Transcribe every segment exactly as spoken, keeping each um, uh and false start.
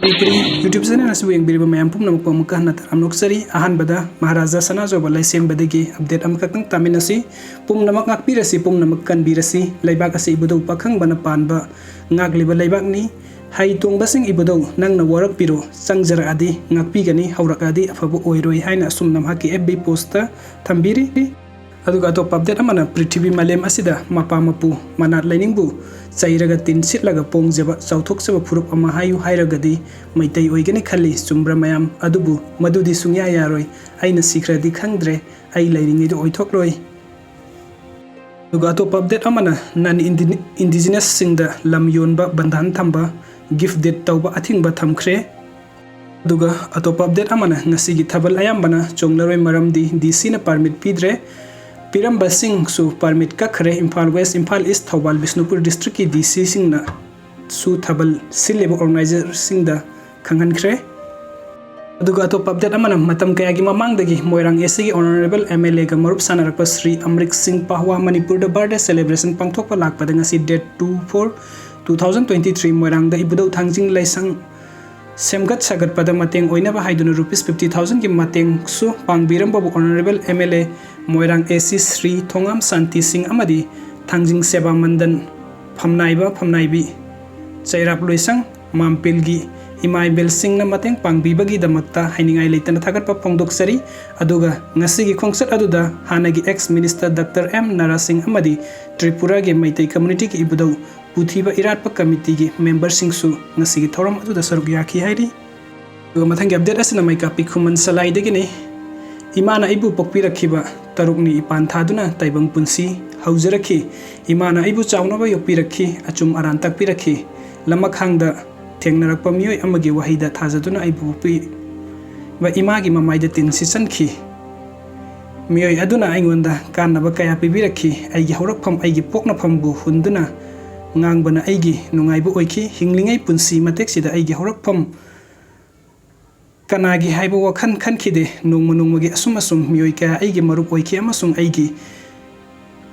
Manipuri YouTube channel ꯑꯁꯤꯕꯨ ꯌꯦꯡꯕꯤꯔꯤꯕ ꯃꯌꯥꯝ ꯄꯨꯝꯅꯃꯛꯄꯨ ꯑꯃꯨꯛꯀ ꯍꯟꯅ ꯇꯔꯥꯝꯅ ꯑꯣꯛꯆꯔꯤ꯫ ꯑꯍꯥꯟꯕꯗ ꯃꯍꯥꯔꯥꯖꯥ ꯁꯅꯥꯖꯣꯕ ꯂꯩꯁꯦꯝꯕꯗꯒꯤ ꯑꯞꯗꯦꯠ ꯑꯃꯈꯛꯇꯪ ꯇꯥꯃꯤꯟꯅꯁꯤ꯫ ꯄꯨꯝꯅꯃꯛ ꯉꯥꯛꯄꯤꯔꯁꯤ, ꯄꯨꯝꯅꯃꯛ ꯀꯟꯕꯤꯔꯁꯤ꯫ ꯂꯩꯕꯥꯛ ꯑꯁꯤ ꯏꯕꯨꯙꯧ ꯄꯥꯈꯪꯕꯅ ꯄꯥꯟꯕ ꯉꯥꯛꯂꯤꯕ ꯂꯩꯕꯥꯛꯅꯤ꯫ ꯍꯩ ꯇꯣꯡꯕꯁꯤꯡ ꯏꯕꯨꯙꯧ ꯅꯪꯅ ꯋꯥꯔꯛꯄꯤꯔꯣ, ꯆꯪꯖꯔꯛꯑꯗꯤ ꯉꯥꯛꯄꯤꯒꯅꯤ, ꯍꯧꯔꯛꯑꯗꯤ ꯑꯐꯕ ꯑꯣꯏꯔꯣꯏ ꯍꯥꯏꯅ ꯑꯁꯨꯝꯅ ꯃꯍꯥꯛꯀꯤ ꯑꯦꯐ ꯕꯤ ꯄꯣꯁꯇ ꯊꯝꯕꯤꯔꯤ꯫ ꯑꯗꯨꯒ ꯑꯇꯣꯞꯄ ꯑꯞꯗꯦꯠ ꯑꯃꯅ ꯄ꯭ꯔꯤꯊꯤꯕꯤ ꯃꯥꯂꯦꯝ ꯑꯁꯤꯗ ꯃꯄꯥ ꯃꯄꯨ ꯃꯅꯥꯠ ꯂꯩꯅꯤꯡꯕꯨ ꯆꯩꯔꯒ ꯇꯤꯟ ꯁꯤꯠꯂꯒ ꯄꯣꯡꯖꯕ ꯆꯥꯎꯊꯣꯛꯆꯕ ꯐꯨꯔꯨꯞ ꯑꯃ ꯍꯥꯏꯌꯨ ꯍꯥꯏꯔꯒꯗꯤ ꯃꯩꯇꯩ ꯑꯣꯏꯒꯅꯤ ꯈꯜꯂꯤ꯫ ꯆꯨꯝꯕ꯭ꯔꯥ ꯃꯌꯥꯝ? ꯑꯗꯨꯕꯨ ꯃꯗꯨꯗꯤ ꯁꯨꯡꯌꯥ ꯌꯥꯔꯣꯏ꯫ ꯑꯩꯅ ꯁꯤꯈ꯭ꯔꯗꯤ ꯈꯪꯗ꯭ꯔꯦ, ꯑꯩ ꯂꯩꯔꯤꯉꯩꯗ ꯑꯣꯏꯊꯣꯛꯂꯣꯏ꯫ ꯑꯗꯨꯒ ꯑꯇꯣꯞꯄ ꯑꯞꯗꯦꯠ ꯑꯃꯅ ꯅꯟ ꯏꯟꯗꯤꯖꯤꯅꯁꯁꯤꯡꯗ ꯂꯝ ꯌꯣꯟꯕ, ꯕꯟꯙꯥꯟ ꯊꯝꯕ, ꯒꯤꯐ ꯗꯤꯠ ꯇꯧꯕ ꯑꯊꯤꯡꯕ ꯊꯝꯈ꯭ꯔꯦ꯫ ꯑꯗꯨꯒ ꯑꯇꯣꯞꯄ ꯑꯞꯗꯦꯠ ꯑꯃꯅ ꯉꯁꯤꯒꯤ ꯊꯥꯕꯜ ꯑꯌꯥꯝꯕꯅ ꯆꯣꯡꯂꯔꯣꯏ, ꯃꯔꯝꯗꯤ ꯗꯤ ꯁꯤꯅ ꯄꯥꯔꯃꯤꯠ ꯄꯤꯗ꯭ꯔꯦ꯫ ꯄꯤꯔꯝꯕꯁꯤꯡꯁꯨ ꯄꯥꯔꯃꯤꯠ ꯀꯛꯈ꯭ꯔꯦ꯫ ꯏꯝꯐꯥꯜ ꯋꯦꯁ, ꯏꯝꯐꯥꯜ ꯏꯁ, ꯊꯧꯕꯥꯜ, ꯕꯤꯁꯅꯨꯄꯨꯔ ꯗꯤꯁꯇ꯭ꯔꯤꯛꯀꯤ ꯗꯤ ꯁꯤꯁꯤꯡꯅꯁꯨ ꯊꯥꯕꯜ ꯁꯤꯜꯂꯤꯕ ꯑꯣꯔꯒꯅꯥꯏꯖꯔꯁꯤꯡꯗ ꯈꯪꯍꯟꯈ꯭ꯔꯦ꯫ ꯑꯗꯨꯒ ꯑꯇꯣꯞꯄ ꯑꯞꯗꯦꯠ ꯑꯃꯅ ꯃꯇꯝ ꯀꯌꯥꯒꯤ ꯃꯃꯥꯡꯗꯒꯤ ꯃꯣꯏꯔꯥꯡ ꯑꯦꯁꯤꯒꯤ ꯑꯣꯅꯔꯦꯕꯜ ꯑꯦꯝ ꯑꯦꯜ ꯑꯦꯒ ꯃꯔꯨꯞ ꯁꯥꯟꯅꯔꯛꯄ ꯁ꯭ꯔꯤ ꯑꯃ꯭ꯔꯤꯛ ꯁꯤꯡ ꯄꯍꯋꯥ ꯃꯅꯤꯄꯨꯔꯗ ꯕꯥꯔꯗꯦ ꯁꯦꯂꯦꯕ꯭ꯔꯦꯁꯟ ꯄꯥꯡꯊꯣꯛꯄ ꯂꯥꯛꯄꯗ ꯉꯁꯤ date two four two thousand twenty three ꯃꯣꯏꯔꯥꯡꯗ ꯏꯕꯨꯙꯧ ꯊꯥꯡꯖꯤꯡ ꯂꯩꯁꯪ ꯁꯦꯝꯒꯠ ꯁꯥꯒꯠꯄꯗ ꯃꯇꯦꯡ ꯑꯣꯏꯅꯕ ꯍꯥꯏꯗꯨꯅ ꯔꯨꯄꯤꯁ fifty thousand ꯒꯤ ꯃꯇꯦꯡꯁꯨ ꯄꯥꯡꯕꯤꯔꯝꯕꯕꯨ ꯑꯣꯅꯔꯦꯕꯜ ꯑꯦꯝ ꯑꯦꯜ ꯑꯦ ꯃꯣꯏꯔꯥꯡ ꯑꯦ ꯁꯤ ꯁ꯭ꯔꯤ ꯊꯣꯉꯥꯝ ꯁꯥꯟꯇꯤ ꯁꯤꯡ ꯑꯃꯗꯤ ꯊꯥꯡꯖꯤꯡ ꯁꯦꯕꯥ ꯃꯟꯗꯟ ꯐꯝꯅꯥꯏꯕ ꯐꯝꯅꯥꯏꯕꯤ ꯆꯩꯔꯥꯛ ꯂꯣꯏꯁꯪ ꯃꯥꯝꯄꯤꯜꯒꯤ ꯏꯃꯥ ꯏꯕꯦꯜꯁꯤꯡꯅ ꯃꯇꯦꯡ ꯄꯥꯡꯕꯤꯕꯒꯤꯗꯃꯛꯇ ꯍꯥꯏꯅꯤꯡꯉꯥꯏ ꯂꯩꯇꯅ ꯊꯥꯒꯠꯄ ꯐꯣꯡꯗꯣꯛꯆꯔꯤ꯫ ꯑꯗꯨꯒ ꯉꯁꯤꯒꯤ ꯈꯣꯡꯆꯠ ꯑꯗꯨꯗ ꯍꯥꯟꯅꯒꯤ ꯑꯦꯛꯁ ꯃꯤꯅꯤꯁꯇꯔ ꯗꯥꯛꯇꯔ ꯑꯦꯝ ꯅꯥꯔꯥ ꯁꯤꯡ ꯑꯃꯗꯤ ꯇ꯭ꯔꯤꯄꯨꯔꯥꯒꯤ ꯃꯩꯇꯩ ꯀꯝꯃ꯭ꯌꯨꯅꯤꯇꯤꯒꯤ ꯏꯕꯨꯙꯧ ꯄꯨꯊꯤꯕ ꯏꯔꯥꯠꯄ ꯀꯃꯤꯇꯤꯒꯤ ꯃꯦꯝꯕꯔꯁꯤꯡꯁꯨ ꯉꯁꯤꯒꯤ ꯊꯧꯔꯝ ꯑꯗꯨꯗ ꯁꯔꯨꯛ ꯌꯥꯈꯤ ꯍꯥꯏꯔꯤ꯫ ꯑꯗꯨꯒ ꯃꯊꯪꯒꯤ ꯑꯞꯗꯦꯠ ꯑꯁꯤꯅ ꯃꯩꯀꯥꯞꯄꯤ ꯈꯨꯃꯟ ꯁꯂꯥꯏꯗꯒꯤꯅꯤ꯫ ꯏꯃꯥꯅ ꯑꯩꯕꯨ ꯄꯣꯛꯄꯤꯔꯛꯈꯤꯕ ꯇꯔꯨꯛꯅꯤ ꯏꯄꯥꯟ ꯊꯥꯗꯨꯅ ꯇꯥꯏꯕꯪ ꯄꯨꯟꯁꯤ ꯍꯧꯖꯔꯛꯈꯤ꯫ ꯏꯃꯥꯅ ꯑꯩꯕꯨ ꯆꯥꯎꯅꯕ ꯌꯣꯛꯄꯤꯔꯛꯈꯤ, ꯑꯆꯨꯝ ꯑꯔꯥꯟ ꯇꯥꯛꯄꯤꯔꯛꯈꯤ꯫ ꯂꯃꯈꯥꯡꯗ ꯊꯦꯡꯅꯔꯛꯄ ꯃꯤꯑꯣꯏ ꯑꯃꯒꯤ ꯋꯥꯍꯩꯗ ꯊꯥꯖꯗꯨꯅ ꯑꯩꯕꯨ ꯄꯣꯛꯄꯤꯕ ꯏꯃꯥꯒꯤ ꯃꯃꯥꯏꯗ ꯇꯤꯟ ꯁꯤꯠꯆꯟꯈꯤ꯫ ꯃꯤꯑꯣꯏ ꯑꯗꯨꯅ ꯑꯩꯉꯣꯟꯗ ꯀꯥꯟꯅꯕ ꯀꯌꯥ ꯄꯤꯕꯤꯔꯛꯈꯤ꯫ ꯑꯩꯒꯤ ꯍꯧꯔꯛꯐꯝ, ꯑꯩꯒꯤ ꯄꯣꯛꯅꯐꯝꯕꯨ ꯍꯨꯟꯗꯨꯅ ꯉꯥꯡꯕꯅ ꯑꯩꯒꯤ ꯅꯨꯡꯉꯥꯏꯕ ꯑꯣꯏꯈꯤ꯫ ꯍꯤꯡꯂꯤꯉꯩ ꯄꯨꯟꯁꯤ ꯃꯇꯦꯛꯁꯤꯗ ꯑꯩꯒꯤ ꯍꯧꯔꯛꯐꯝ ꯀꯅꯥꯒꯤ ꯍꯥꯏꯕ ꯋꯥꯈꯜ ꯈꯟꯈꯤꯗꯦ꯫ ꯅꯣꯡꯃ ꯅꯣꯡꯃꯒꯤ ꯑꯁꯨꯝ ꯑꯁꯨꯝ ꯃꯤꯑꯣꯏ ꯀꯌꯥ ꯑꯩꯒꯤ ꯃꯔꯨꯞ ꯑꯣꯏꯈꯤ ꯑꯃꯁꯨꯡ ꯑꯩꯒꯤ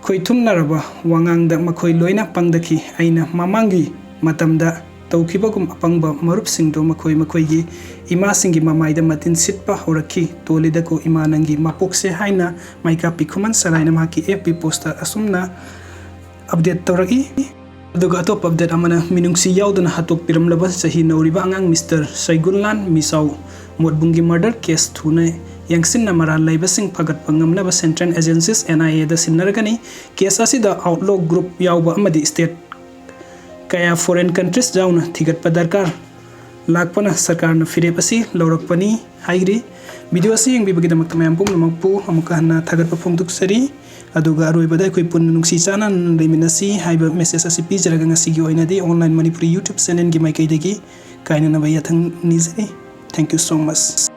ꯈꯣꯏꯊꯨꯝꯅꯔꯕ ꯋꯥꯉꯥꯡꯗ ꯃꯈꯣꯏ ꯂꯣꯏꯅ ꯄꯪꯗꯈꯤ꯫ ꯑꯩꯅ ꯃꯃꯥꯡꯒꯤ ꯃꯇꯝꯗ ꯇꯧꯈꯤꯕꯒꯨꯝ ꯑꯄꯪꯕ ꯃꯔꯨꯞꯁꯤꯡꯗꯨ ꯃꯈꯣꯏ ꯃꯈꯣꯏꯒꯤ ꯏꯃꯥꯁꯤꯡꯒꯤ ꯃꯃꯥꯏꯗ ꯃꯇꯤꯟ ꯁꯤꯠꯄ ꯍꯧꯔꯛꯈꯤ꯫ "ꯇꯣꯜꯂꯤꯗꯀꯣ ꯏꯃꯥ ꯅꯪꯒꯤ ꯃꯄꯣꯛꯁꯦ" ꯍꯥꯏꯅ ꯃꯩꯀꯥꯞꯄꯤ ꯈꯨꯃꯟ ꯁꯔꯥꯏꯅ ꯃꯍꯥꯛꯀꯤ F B post ꯑꯁꯨꯝꯅ update ꯇꯧꯔꯛꯏ꯫ ꯑꯗꯨꯒ ꯑꯇꯣꯞꯄ update ꯑꯃꯅ, ꯃꯤꯅꯨꯡꯁꯤ ꯌꯥꯎꯗꯅ ꯍꯥꯠꯇꯣꯛꯄꯤꯔꯝꯂꯕ ꯆꯍꯤ ꯅꯧꯔꯤꯕ ꯑꯉꯥꯡ ꯃꯤꯁꯇꯔ ꯁꯩꯒꯨꯟꯂꯥꯟ ꯃꯤꯁꯥꯎ ꯃꯣꯠꯕꯨꯡꯒꯤ murder case ꯊꯨꯅ ꯌꯦꯡꯁꯤꯟꯅ ꯃꯔꯥꯜ ꯂꯩꯕꯁꯤꯡ ꯐꯒꯠꯄ ꯉꯝꯅꯕ Central Agencies, N I A the ꯁꯤꯟꯅꯔꯒꯅꯤ꯫ Case ꯑꯁꯤꯗ outlaw group ꯌꯥꯎꯕ ꯑꯃꯗꯤ state ꯀꯌꯥ foreign countries ꯌꯥꯎꯅ ꯊꯤꯒꯠꯄ ꯗꯔꯀꯥꯔ ꯂꯥꯛꯄꯅ ꯁꯔꯀꯥꯔꯅ ꯐꯤꯔꯦꯞ ꯑꯁꯤ ꯂꯧꯔꯛꯄꯅꯤ ꯍꯥꯏꯔꯤ꯫ Video ꯑꯁꯤ ꯌꯦꯡꯕꯤꯕꯒꯤꯗꯃꯛꯇ ꯃꯌꯥꯝ ꯄꯨꯝꯅꯃꯛꯄꯨ ꯑꯃꯨꯛꯀ ꯍꯟꯅ ꯊꯥꯒꯠꯄ ꯐꯣꯡꯗꯣꯛꯆꯔꯤ꯫ ꯑꯗꯨꯒ ꯑꯔꯣꯏꯕꯗ ꯑꯩꯈꯣꯏ ꯄꯨꯟꯅ ꯅꯨꯡꯁꯤ ꯆꯥꯟꯅꯅ ꯂꯩꯃꯤꯟꯅꯁꯤ ꯍꯥꯏꯕ message ꯑꯁꯤ ꯄꯤꯖꯔꯒ ꯉꯁꯤꯒꯤ ꯑꯣꯏꯅꯗꯤ Online Manipuri YouTube channel ꯒꯤ ꯃꯥꯏꯀꯩꯗꯒꯤ ꯀꯥꯏꯅꯅꯕ ꯌꯥꯊꯪ ꯅꯤꯖꯔꯤ꯫ Thank you so much꯫